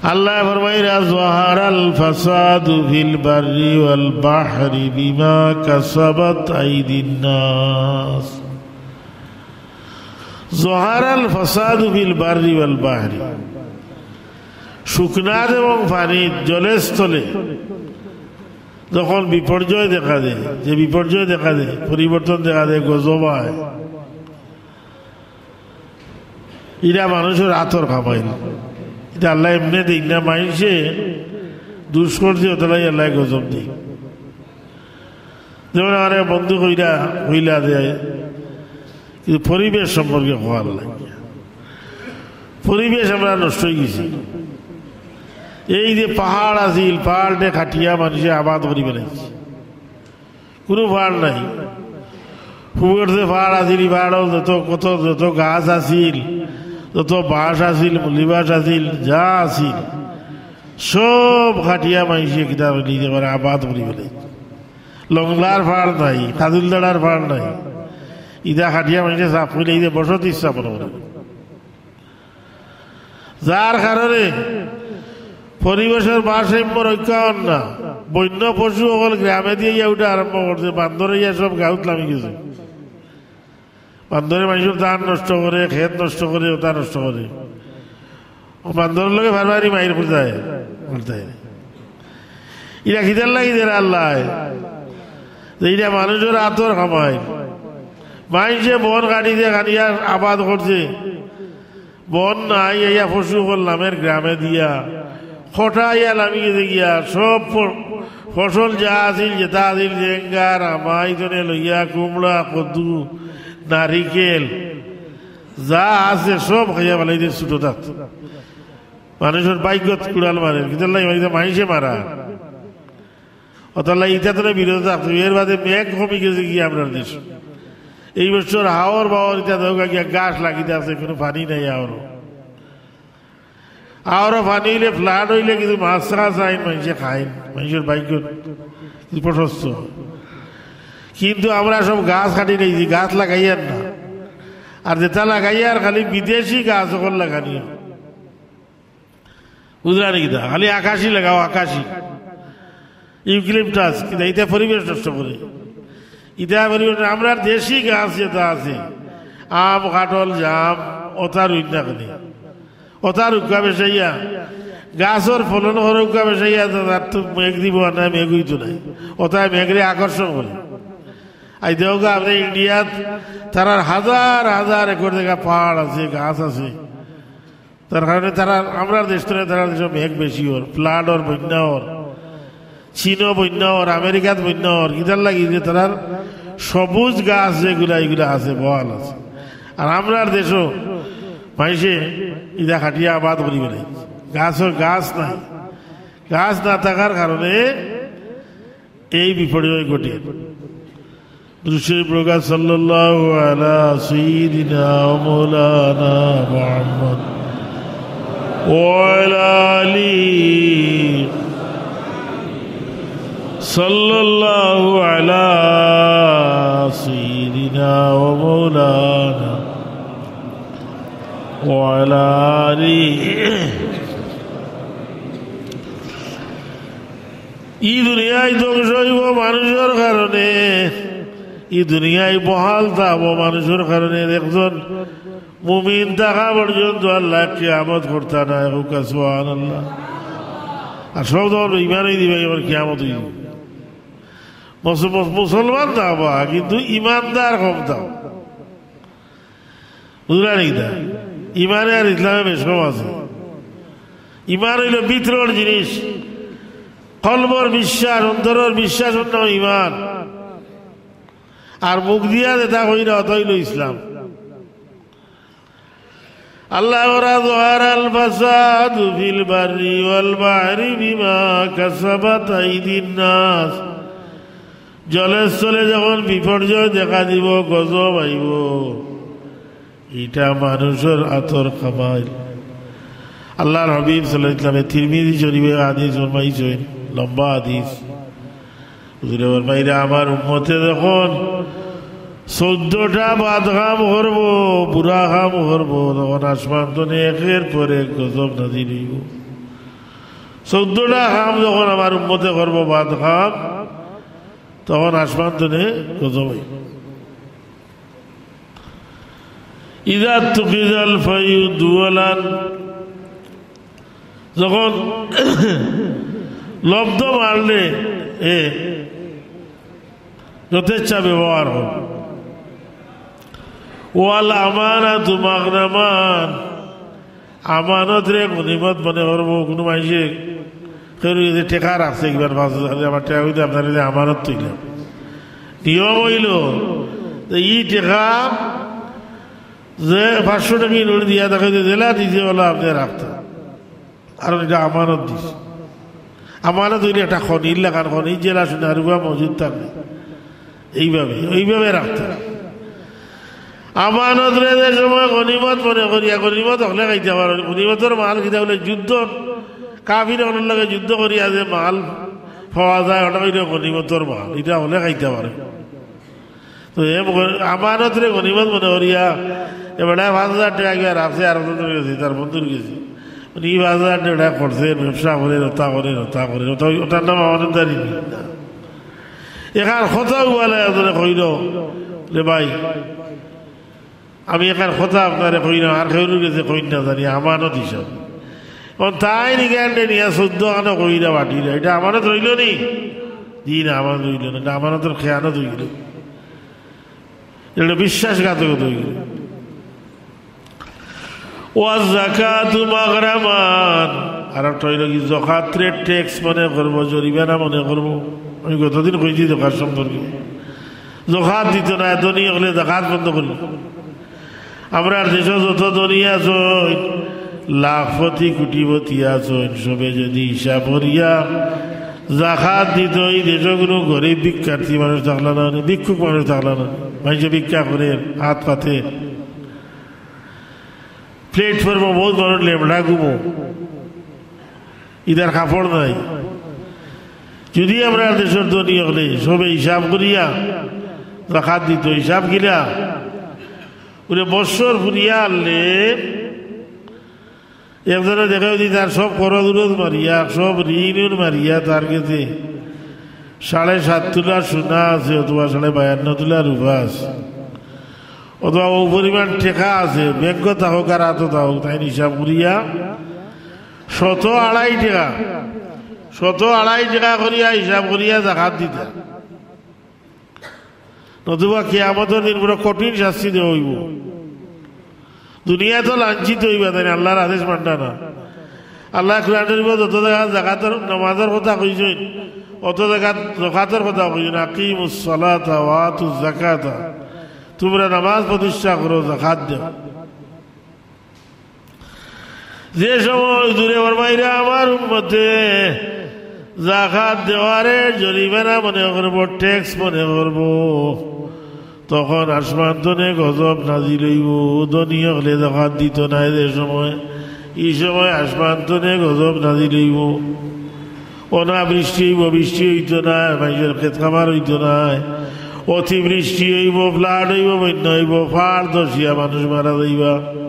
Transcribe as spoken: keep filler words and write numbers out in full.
আল্লায় ফরমাইরা, "ظهر الفساد في البر والبحر بما كسبت أيدي الناس।" ظهر الفساد في البر والبحر। শুকনাত এবং পানিত, জলে স্থলে যখন বিপর্যয় দেখা দেয়, যে বিপর্যয় দেখা দেয়, পরিবর্তন দেখা দেয়, গজব আয়, ইটা মানুষর আতর কামাইল। ইটা আল্লায় এমনে দেইন না, মাইনষে দুষ করছে, অতার লাগি আল্লায় গজব দেইন। যেমন আমার এক বন্ধু কইরা, কইলা যে, কিন্তু পরিবেশ সম্পর্কে কওয়ার লাগি। পরিবেশ আমরা নষ্ট অই গেছি। এই যে পাহাড় আছিল, পাহাড়ে কাটিয়া মাইনষে আবাদ করি বেলাইছে। কুনু পাহাড় নাই। পুবর যে পাহাড় আছিল, ই পাহাড়ো যত, কত, যত গাছ আছিল, যত বাঁশ আছিল, মুলি বাঁশ আছিল, যা আছিল, সব কাটিয়া মাইনষে কিতা করি নিজে করে আবাদ করি বেলাইছে। লংলার পাহাড় নাই, খাজুলদাড়ার পাহাড় নাই। ইতা কাটিয়া মাইনষে সাফ করিলে ইতা বসতি স্থাপন করে। যার কারণে পরিবেশর ভারসাম্য রক্ষা অর না। বন্য পশু অকল গ্রামেদি আইয়া উঠা আরম্ভ করছে, বান্দরে আইয়া সব গাউত লামি গেছে। বান্দরে মাইনষর ধান নষ্ট করে, খেত নষ্ট করে, অতা নষ্ট করে। অউ বান্দরর লগে ফারবারি মাইর করতায়, করতায়। ইটা কিতার লাগি দেরা আল্লায়? যে ইটা মাইনষর আতর কামাই। মাইনষে বন কাটিছে, কাটিয়া আবাদ করছে। বন নাই, আইয়া পশু অকল লামের গ্রামে দিয়া, খটা আইয়া লামি গেছে গিয়া, সব ফ-, ফসল যা আছিল, যেতা আছিল, জেঙ্গা, রামাই, তনে লইয়া, কুমড়া, কদু, নারিকেল, যা আছে সব খাইয়া ফালাইছে ছোট থাকতে। মাইনষর ভাগ্যত কুড়াল মারে, কিতার লাগি মাইনষে মারা। অতার লাগি ইতা তনে বিরত থাকতে অইবো। এর বাদে মেঘ কমি গেছে কি আমরার দেশ। এই বছর হাওর বাওর ইতা দেওগা গিয়া গাছ লাগিতে আছে, কুনু পানি নাই আওরো। আওরো পানি অইলে, flood অইলে কিন্তু মাছ চাষ আইন মাইনষে খাইন, মাইনষর ভাগ্য কিন্তু প্রশস্ত। কিন্তু আমরা সব গাছ কাটি লাইছি, গাছ লাগাইয়ার না। আর যেতা লাগাইয়ার খালি বিদেশি গাছ অকল লাগানি। বুঝরা নি কিতা? খালি আকাশি লাগাও, আকাশি। Eucalyptus, কিতা ইতা পরিবেশ নষ্ট করে। ইতা পরিবেশ, আমরার দেশি গাছ যেতা আছে, আম, কাঠল, জাম, অতা রুইন না কেনে? অতা রুক্কা বেশাইয়া, গাছর ফলন হরক্কা বেশাইয়া, তার তো মেঘ দিব আর না, মেঘ অইতো নাই। অতায় মেঘরে আকর্ষণ করে। আই দেওগা, আপনে ইন্ডিয়াত তারার হাজার হাজার একর জাগা পাহাড় আছে, গাছ আছে। তার কারণে তারা, আমরার দেশ তনে তারার দেশো মেঘ বেশি অর, flood অর, বন্যা অর, চীনো বন্যা অর, আমেরিকাত বন্যা অর, কিতার লাগি যে তারার সবুজ গাছ যেগুলা, ইগুলা আছে, বহাল আছে। আর আমরার দেশো মাইনষে ইতা কাটিয়া আবাদ করি বেলাইছে। গাছর, গাছ নাই, গাছ না থাকার কারণে এই বিপর্যয় ঘটে। দুরূদ শরীফ পড়ুক্কা, সাল্লাল্লাহু আলা সাইয়্যিদিনা ওয়া মাওলানা মুহাম্মদ ওয়া আলা আলিহি, সাল্লাল্লাহু আলা সাইয়্যিদিনা ওয়া মাওলানা ওয়া আলা আলিহি। ই দুনিয়ায় ধ্বংস অইবো মানুষর কারণে, ই দুনিয়ায় বহাল থাকবো মানুষর কারণে। একজন মুমিন থাকা পর্যন্ত আল্লায় কিয়ামত করতা নায়, কউক্কা সুবহানাল্লাহ। আর সব যখন বেইমান অই দিবা, এবার কিয়ামত অই দিবো। মুস-, মুস-, মুসলমান থাকবা, কিন্তু ইমানদার কম থাকবা। বুঝরা নি কিতা? ইমানে আর ইসলামে বেশ কম আছে। ইমান অইলো ভিতরর জিনিস, কলবর বিশ্বাস, অন্তরর বিশ্বাস অইলো ইমান। আর মুখ দিয়া যেতা কইরা, অতা অইলো ইসলাম। আল্লায় কইরা, ظهر الفساد في البر والبحر بما كسبت أيدي الناس। জলে স্থলে যখন বিপর্যয় দেখা দিবো, গজব আইবো, ইটা মানুষর আতর কামাইল। আল্লার হাবিব সাল্লাল্লাহু আলাইহি ওয়াসাল্লামে তিরমিজি শরীফে হাদিস ফরমাইছইন, লম্বা হাদিস। হুজুরে ফরমাইরা, আমার উম্মতে যখন চৌদ্দটা বদ কাম করবো, বুরা কাম করবো, তখন আসমান তনে একের পর এক গজব নাজিল অইবো। চৌদ্দটা কাম যখন আমার উম্মতে করবো, বাদ কাম, তখন আসমান তনে গজব অইবো। ইযা তুকিজাল ফাইউ দুয়ালান, যখন লব্ধ মারলে এ যথেচ্ছা ব্যবহার করবো। ওয়াল আমানাতু মাগনামান, আমানতরে গনিমত মনে করবো। কুনু মানষে কেউর গেছে টেকা রাখছে, কিবা পাঁচ হাজার, আমার টেকা অইতে আপনার গেছে আমানত থইলাম। নিয়ম অইলো যে ই টেকা যে পাঁচশো টেকা নোট দিয়া থাকে, যে জেলা দিছে, অলা আপনে রাখতা, কারণ ইটা আমানত দিছে। আমানত অইলে একটা খনি, ইলাখান খনি, জেলা সোনা রুপা মজুদ থাকে। এইভাবে, এইভাবে রাখতা। আমানতরে যে সময় গনিমত মনে করিয়া, গনিমত অকলে খাইতা পারইন, গনিমতর মাল কিতা বুলে যুদ্ধ, কাফির অকলর লগে যুদ্ধ করিয়া যে মাল পাওয়া যায়, ওটা অইলো গনিমতর মাল, ইটা অকলে খাইতা পারে। তো এ গ-, আমানতরে গনিমত মনে করিয়া, এ বেটায় পাঁচ হাজার টেকা কিবা রাখছে, আর বন্ধুর গেছে, তার বন্ধুর গেছে। মানে ই পাঁচ হাজার টেকা খরচ, ব্যবসা করে, ওটা করে, ওটা করে, ওটা, ওটার নাম আমানতদারি না। এখান কথা উবালে একজনে কইলো, "রে ভাই, আমি এখান কথা আপনারে কইলাম, আর কেউর গেছে কইন না জানি, আমানত হিসাব।" এখন তাইন ইখানরে নিয়া চৌদ্দ খানো কইরা বাটিরা, ইটা আমানত রইলো নি? জি না, আমানত রইলো না, ইটা আমানতর খেয়ানত অইলো, ইটা বিশ্বাসঘাতকতা অইলো। ওয়াজ জাকাতু মাগরামান, আর একটা অইলো কি, জকাতরে ট্যাক্স মনে করবো, জরিমানা মনে করবো। আমি গতদিন কইছি জকাত সম্পর্কে, জকাত দিতো নায়, ধনী অকলে জকাত বন্ধ করি। আমরার দেশো যত ধনী আছইন, লাখপতি কোটিপতি আছইন, সবে যদি হিসাব করিয়া জকাত দিতো, ই দেশো কুনু গরিব ভিক্ষার্থী মানুষ থাকলা না, ভিক্ষুক মানুষ থাকলা না। মানষে ভিক্ষা করের, হাত পাতের। প্ল্যাটফর্মো বউত মানুষ লেমড়া ঘুমো, ইতার কাপড় নাই। যদি আমরার দেশর ধনী অকলে সবে হিসাব করিয়া জকাত দিতো, হিসাব কিলা? বুলে, বছর ফুরিয়া আনলে একজনে দেখে যদি তার সব করজ উরজ মারিয়া, সব ঋণ উন মারিয়া তার গেছে সাড়ে সাত তুলা সোনা আছে, অথবা সাড়ে বায়ান্ন তুলা রূপা আছে, অথবা অউ পরিমাণ টেকা আছে, ব্যাংকো থাকউক আর আতো থাকউক, তাইন হিসাব করিয়া শত আড়াই টেকা, শত আড়াই টেকা করিয়া হিসাব করিয়া জাকাত দিতা। নতুবা কিয়ামতর দিন বড় কঠিন শাস্তি দেওয়া অইবো। দুনিয়াত তো লাঞ্ছিত অইবা, তাইন আল্লার আদেশ মানতা না। আল্লায় কুরআন শরীফো যত জাগাত জাকাতর, নামাজর কথা কইছইন, অত জাগাত জকাতর কথা কইছইন, "আকিমুস সালাতা ওয়া আতুজ জাকাতা।" তুমরা নামাজ প্রতিষ্ঠা করো, জাকাত দেও। যে সময় হুজুরে ফরমাইরা আমার উম্মতে জাকাত দেওয়ারে জরিমানা মনে করবো, ট্যাক্স মনে করবো, তখন আসমান তনে গজব নাজিল অইবো। ধনী অকলে জাকাত দিতো নায় যে সময়, ই সময় আসমান তনে গজব নাজিল অইবো। অনাবৃষ্টি অইবো, বৃষ্টি অইতো নায়, মানষর খেত খামার অইতো নায়, অতিবৃষ্টি অইবো, flood অইবো, বন্যা অইবো, পাহাড় ধসিয়া মানুষ মারা যাইবা।